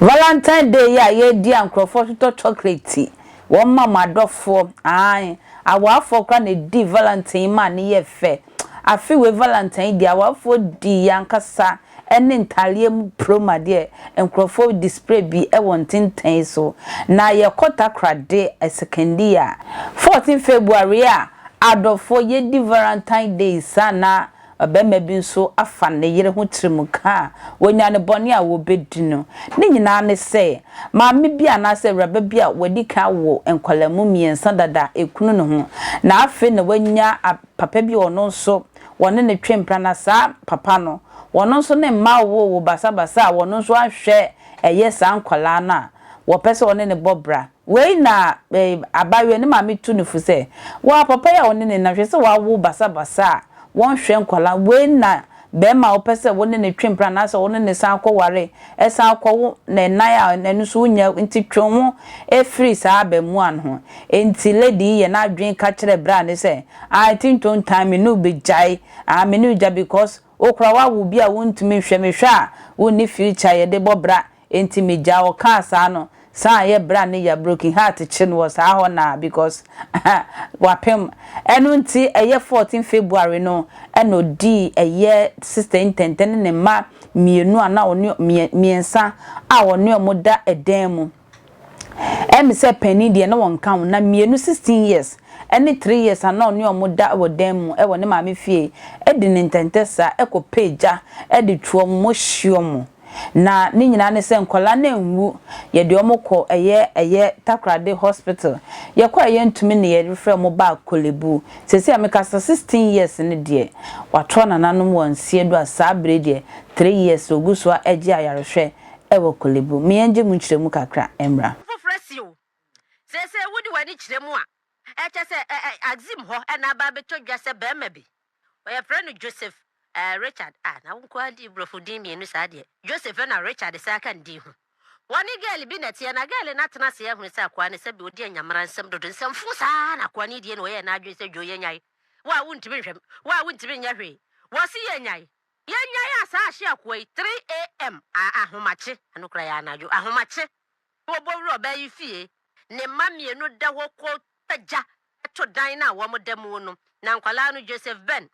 Valentine Day yi a yɛredi a nkurɔfoɔ totɔ chocolate wɔn ma wɔn adɔfoɔ aane awarefoɔ koraa na ɛdi Valentine yi ma ne yɛ fɛ. Afe wei Valentine yi deɛ awarefoɔ dii yɛ ankasa ɛne ntaadeɛ mu promo adeɛ nkurɔfoɔ display bi ɛwɔ ntentan so. Na yɛkɔ Takoradi Sekondi a 14 February a adɔfoɔ yɛdi Valentine Day saa na ɔbarima bi nso afa ne yere ho tirimka a wɔnya ne bɔne a wɔbɛdi no. Ne nyinaa ne sɛ, maame bi anaasɛ awuraba bi a wadi kan wɔ nkwadaa mu mmiɛnsa dada ekunu ne ho, na afei na wanya papa bi a ɔno nso wɔne ne twe mpena na saa papa no, wɔno nso ne mma wowo basabasa a wɔno nso ahwɛ ɛyɛ saa nkwadaa no a wɔpɛ sɛ ɔne ne bɔ bra. Wei na abaayewa ne maame tu ne fo sɛ, waa papa yi a ɔne ne nam hwɛ sɛ wawo basabasa a wɔnhwɛ nkwadaa. Wei na bɛrima a wopɛ sɛ wo ne ne twe mpena anaasɛ wo ne ne san kɔware ɛsan kɔwo ne nan a ɛno nso wonya nti twe ho efiri saa abɛmoa no ho. Nti lady yi yɛ n'adwene ka kyerɛ bra ne sɛ, ah ti ntontan me ne wo bɛgyae, ah me ne wo gya because wokora wawo bi a wontumi nhwɛ me hwɛ a wonni future yɛde bɔ bra nti megya. Ɔkaa saa no saa yɛ bra ne yɛ broken heart kye no wɔ saa hɔ na because wapem ɛno nti ɛyɛ 14 February no ɛna odi ɛyɛ sister ntɛntɛn ne ne mma mmienu a na ɔne mmiɛnsa a ɔne ɔmo da ɛdan mu. Ɛmi sɛ panin deɛ na wɔn ka ho na mmienu 16 years ɛne 3 years a na ɔne ɔmo da wɔ dan mu ɛwɔ ne maame fie ɛdi ne ntɛntɛ saa ɛkɔ pagya ɛde tu ɔmo mo hyia ɔmo na ne nyinaa ne sɛ nkwadaa no nwu. Yɛde wɔn kɔ ɛyɛ Takoradi Hospital. Yɛkɔ ɛyɛ ntumi ne yɛrefrɛ wɔn ba Korle Bu. Sɛsi a mekasa, 16 years ne deɛ watoa nananom wɔ nseɛ do a saa bere deɛ 3 years ogu so a ɛgye ayarehwɛ ɛwɔ Korle Bu. Mmea gye mu nkyerɛmu kakra mmra. Foforɔ si o sɛsɛ wode w'ani kyerɛ mu a ɛkyɛ sɛ Axim hɔ ɛna aba abɛtɔ dwa sɛ bɛrima bi ɔyɛfrɛ no Joseph Richard a na wo nkoa di borɔfo din mmienu saa deɛ Joseph ɛna Richard saa ka ne din ho. Wɔne girl bi na ɛteɛ na girl no atena ase ahunu sɛ akoa ne sɛ bi ɔdi anyamara nsɛm dodo nsɛmfo saa na akoa ne die na ɔyɛ n'adwene sɛ dwo yɛnyae wo a wontumi nhwɛm wo a wontumi nyɛ hwee wɔse yɛnyae yɛnyae a saa ahye akoa yi 3 a.m. Ahomakye ɛno kora yɛ anadwo ahomakye wɔbɔ wura ɔbaa yi fie ne mma mmienu da hɔ kɔ agya to dan no a wɔn da mu no na nkwalaa no Joseph Ben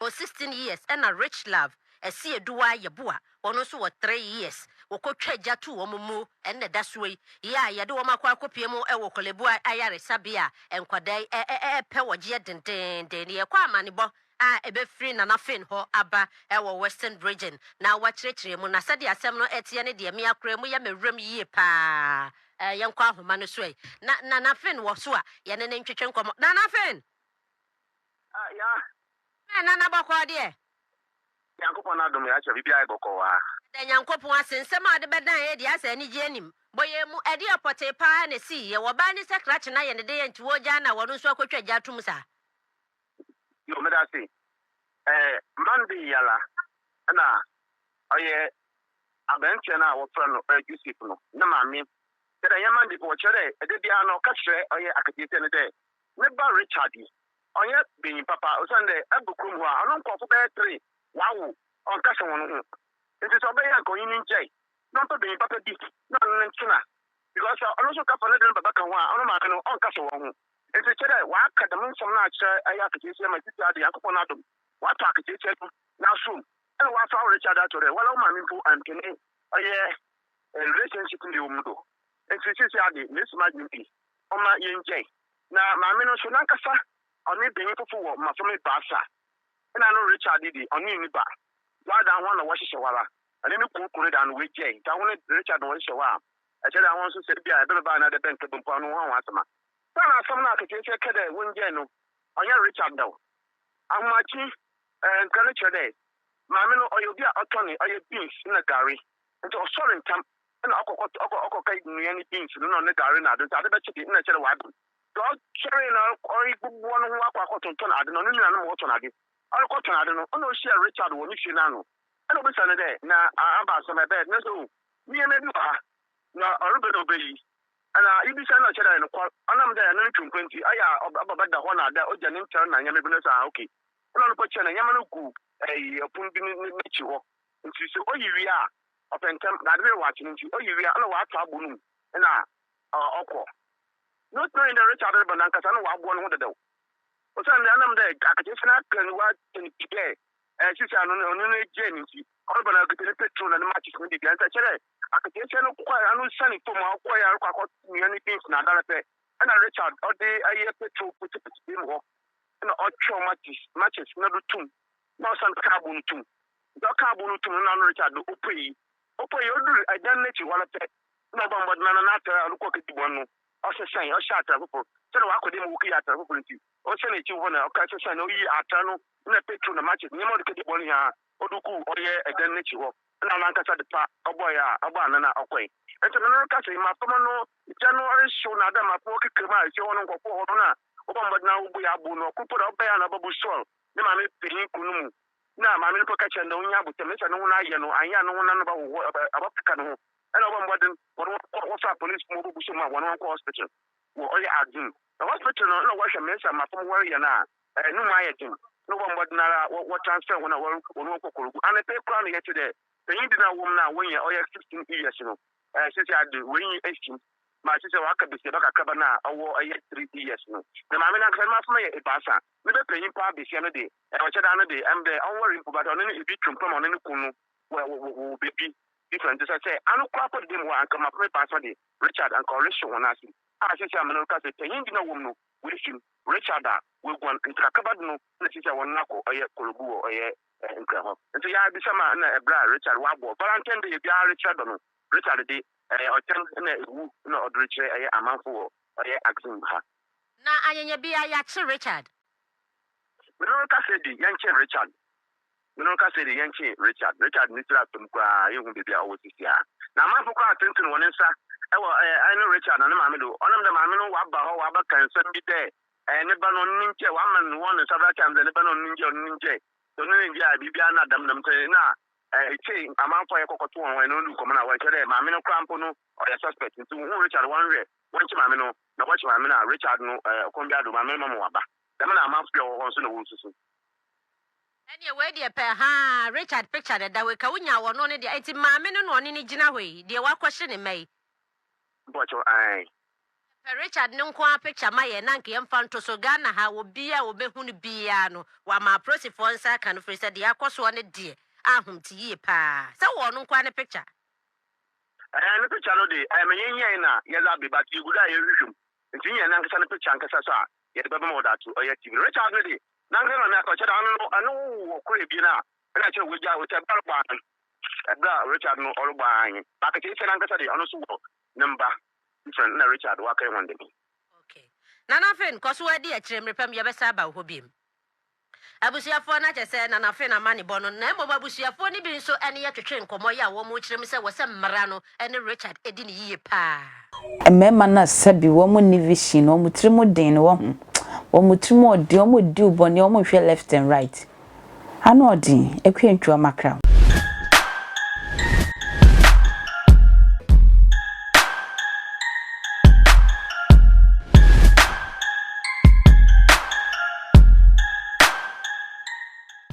wɔ 16 years ɛna Rich Love ɛsi eduwa yɛboa wɔn nso wɔ 3 years wɔkɔtwa agya to wɔn mu ɛnna ɛda soɔ yi yɛ a yɛde wɔn akɔ akɔpie mu ɛwɔ Korle Bu ayaresabea a nkwadaa yi ɛpɛ wɔgyeɛ dendenden. Yɛkɔ amanebɔ a ɛbɛfiri Nana Fen hɔ aba ɛwɔ Western Region na wakyerɛkyerɛ mu na sɛdeɛ asɛm no ɛteɛ ne deɛ mmea koraa mu yɛ mɛwuram yie paa. Yɛnkɔ ahoma no so yi na Nana Fen wɔ so a yɛne ne ntwetwe nkɔmmɔ. Nana Fen. Ah, ya. Nana bɔkɔɔ deɛ? Nyankopɔn adom yɛ akyɛ biribi ayɛ bɔkɔɔ wɔ ha. Da Nyankopɔn ase. Nsɛm a wɔde bɛdan yɛ deɛ asɛ anigye anim bɔ yɛn mu ɛdeɛ pɔtee paa na esi yɛ wɔbaa ne sɛ krakye na yɛ ne de yɛ nti wɔgya na wɔno nso akɔtwa gya atom saa. Yo, meda ase. Monday yala ɛna ɔyɛ aberanteɛ no a wɔfrɛ no ɔyɛ Joseph no ne maame. Kyerɛ ɛnyɛ Monday po, wɔkyerɛ dɛ ɛda biara no ɔka kyerɛ ɔyɛ akateesia no dɛ ne ba Richard yi ɔnyɛ benyin papa osiane dɛ ɛbɔ kurom hɔ a ɔno nkɔɔfo bɛyɛ three wawo ɔnkasa wɔn ho nti sɛ ɔbɛyɛ anka ɔnye ne nkyɛe na ɔmpɛ benyin papa bi na ɔno ne ntena because ɔno nso ka fa ne de no bɛbɛka ho a ɔno maame no ɔnkasa wɔn ho nti kyerɛ dɛ waka dɛm nsɛm no akyerɛ ɛyɛ akateesia ma titi ade Nyankopɔn no adom watɔ akateesia bi n'asom ɛna wafa wo Richard ato dɛ wala wo maame mpo ampene ɔyɛ relationship ne wɔ mu do nti sisi ade na esi ma adwene bi ɔma yɛngyɛe na maame no nso nankasa ɔne benyin fofo wɔ mmafra baasa ɛna no Richard di ɔne ne ba wada ho na wɔhyehyɛ wara ɛne ne kunkun da no wɔagyae nti aho ne Richard na wɔhyehyɛ hɔ a ɛkyɛ dɛ aho nso sɛ bi a ɛbɛbɛba anaa dɛ bɛnkɛ bɛmpo ano ho asɛm a saa na asɛm no aketeesia kɛ dɛ wɔngyae no ɔnyɛ Richard daw ahomakye nkra no kyerɛ dɛ maame no ɔyɛ obi a ɔtɔne ɔyɛ beans na gari nti ɔsɔre ntam ɛna ɔkɔkɔ nnua ne beans no na ɔne gari na ade nti ade bɛkye de ɛna kyerɛ wado nti ɔsɔre na ɔrebubuo no ho akɔ akɔtontɔn ade no ɔno nua no ma wɔtɔn ade ɔrekɔtɔn ade no ɔna ɔhyia Richard wɔ ne fie n'ano ɛna obisa no dɛ na aba asɛm ɛbɛyɛ ne sɛ o nneɛma bi wɔ ha na ɔrebɛ na ɔbɛyi ɛna ibisa na ɔkyerɛ dɛ nokwar ɔnam dɛ ɛno no twompa nti ayɛ a ɔba bɛda hɔ na ada ɔgya ne nkyɛn na nneɛma bi no sɛ ah okay ɛna ɔno kɔkyerɛ na nneɛma no gu ɛyi ɔpon bi n'akyi hɔ nti sɛ ɔyi wie a. Ɔpɛ ntsɛm, na adze no ɔakye no ntsi, oyi wie a nna ɔato abo no mu na ɔkɔ. Not knowing dɛ Richard reba nankasa nna ɔaboa noho dadaw. Osiandɛ ɔnam dɛ akataasia no aka no ɔakyɛ no pi dɛ sisi ano no ɔno no egyaa no ntsi, ɔreba no ɔkitsa ne petrol na ne matches ne biribiara ntsi kyerɛ dɛ akataasia no kɔe ano sian famu a ɔkɔe a ɔrokɔ akɔnoa ne beans na adar pɛ nna Richard ɔdze ɔyɛ petrol petsepetse dan mu hɔ na ɔtweɔn matches matches no do to mu na ɔsan kaa abo no to mu. Ntsi ɔkaa abo no to mu no nna ɔno Richard do opuei. Opuei odur dan n'ekyir hɔ no pɛ nna ɔbɔ mbɔdzen ana n'atar a ɔdze kɔɔ kedzi bɔn no ɔsesae, ɔhyɛɛ atar fofor. Sɛdeɛ ɔakɔ dɛ mu wokeyi atar fofor ntsi, osian ekyir hɔ na ɔkaa sesae na oyii atar no na petrol na matches ndzɛmba a ɔdze kedzi bɔn no nyinaa ɔdze guu ɔyɛ dan n'ekyir hɔ. Nna ɔnankasa dze pa ɔbɔe a ɔbɔɔ anan a ɔkɔe. Ntsi me no rekasa yi, mboframba no gya no rehyew na ada ma wɔkeka mu a efie hɔ no nkorɔfo wɔ hɔ no na wɔbɔ mbɔdzen a wobuei abow no. Ɔkor mpo dɛ ɔbae a na ɔbɔbu Saul ne maame panyin kun no mu. Nna maame no mpo ka kyerɛ no dɛ onnya abotar, mesi a no ho no ayɛ no, annyɛ a no honam no bɔhohor, ɔbɛkeka no ho. Nna wɔbɔ mbɔdzen wɔdze hɔn kɔ, wɔfaa polisifo ma wobobu so ma hɔn wɔnkɔ hospital wɔ ɔyɛ adze mu. Na hospital no nna wɔhwɛ mesi a mboframba wɔreyɛ no a, no mu ayɛ dzen. Nna wɔbɔ mbɔdzen ara wɔ transfer hɔn a wɔdze hɔn kɔ Korle Bu. Anapa yi koraa na yɛtse dɛ panyin bi no a ɔwɔ mu no a oenya ɔyɛ 16 years no, sesei ade oenyi efi mu ma sesei ɔaka basiaba kakraba no a ɔwɔ ɔyɛ 3 years no. Na maame no ankasa no mboframba yɛ ebiasa. Ne bɛ panyin paa basia no de, ɔkyɛ daa no de, ɛmdɛ ɔnwaree mpo but ɔno ne ebi twempam ɔno ne kun no wɔ wɔ wɔ baabi different nti sɛ sɛ ano koraa kɔ deda mu hɔ a anka mapem ebaasa de Richard anka ɔrehyew hɔn ase a sisi a me no reka sɛ panyin bi na ɔwɔ mu no woefi mu Richard a woeguan nti kakraba de no na sisi a wɔn akɔ ɔyɛ Korle-Bu wɔ ɔyɛ Nkran hɔ nti yɛ abisa ma na ɛbrɛ a Richard wɔabɔ Valentine Day biara rekyerɛ dɔ no Richard de ɛyɛ ɔkyɛm na ewu na ɔde rekyerɛ ɛyɛ amanfo wɔ ɔyɛ Axim ha. Na anyanya biara yɛakye Richard. Me no rekasa di yɛnkye Richard. Me no rekasa di yɛnkye Richard. Richard ne tiri atɔ mu koraa yɛnhu baabi a ɔwɔ sisi a. Na amanfo koraa atenten wɔn nsa wɔ ɛɛ ne Richard na ne maame do. Ɔnam dɛ maame no waba hɔ wabɛka nsɛm bi dɛ ɛɛ ne ba no ɔno ne nkyɛ wama no wɔn several times dɛ ne ba no ɔno ne nkyɛ ɔno ne nkyɛ. Sɛ ɔno ne nkyɛ a biribiara na dɛm dɛm nti na ɛɛ ekyei amanfo a yɛkɔkɔto wɔn hɔ ɛno no nkɔmɔ na wɔkyerɛ dɛ maame no koraa mpo no ɔyɛ suspect nti wohu Richard wɔnhwɛ wɔnkye maame no na wɔkye maame no a Richard no ɛɛ ɔkwan biara do maame no mama waba. Dɛm na amamfo bi a wɔwɔ hɔ nso na wosusu. Ɛneɛ wei deɛ pɛ haa Richard picture na ɛda hɔ yi ka wo nyaa ɔno ne deɛ nti maame no na ɔne no gyina hɔ yi deɛ wakɔhye ne mma yi. Mpakyɛw ae. Pɛ Richard no nko ara picture ma yɛn na anka yɛmfa nto so Ghana ha obiara a wɔbɛhu no biara no wama aprosifoɔ nsa aka no firi sɛ deɛ akɔ soɔ no deɛ ahomte yie paa sɛ wowɔ ɔno nko ara ne picture. Ɛɛ ne picture no de ɛɛ menye nyɛe na yɛdze abe but yegu do a yɛrohwehwɛ mu ntsi nyɛ nankasa ne picture ankasa so a yɛdze bɛba ma wɔdze ato ɔyɛ TV no. Richard no de nankasa na meaka ɔkyerɛ dɛ ɔno no ɔno wo wɔ kor ebien a nna kyerɛ woegyaa ɔkyerɛ ber a ɔrobɔ ann ber a Richard no ɔrobɔ ann but akataasia nankasa de ɔno so wɔ ne mba different nna Richard ɔakɛyɛ hɔn dɛm. Okay. Nana Finn, kɔ so ara di akyire, mmerɛ pa mu yɛbɛsan aba wo hɔ biom. Abusuafoɔ no akyɛ sɛ Nana Finn amanebɔ no, na mmom abusuafoɔ no bi nso ne yɛ twetwe nkɔmmɔ yɛ a wɔn kyerɛ mu sɛ wɔ sɛ mmara no ne Richard di no yie paa. Mmarima no a sɛbi wɔn nni vision, wɔn tiri mu den no wahu, wɔn tiri mu ɔden, wɔn redi wo bɔne, wɔn nhwɛ left and right. Ano ɔden, Akua Ntwuah Makram.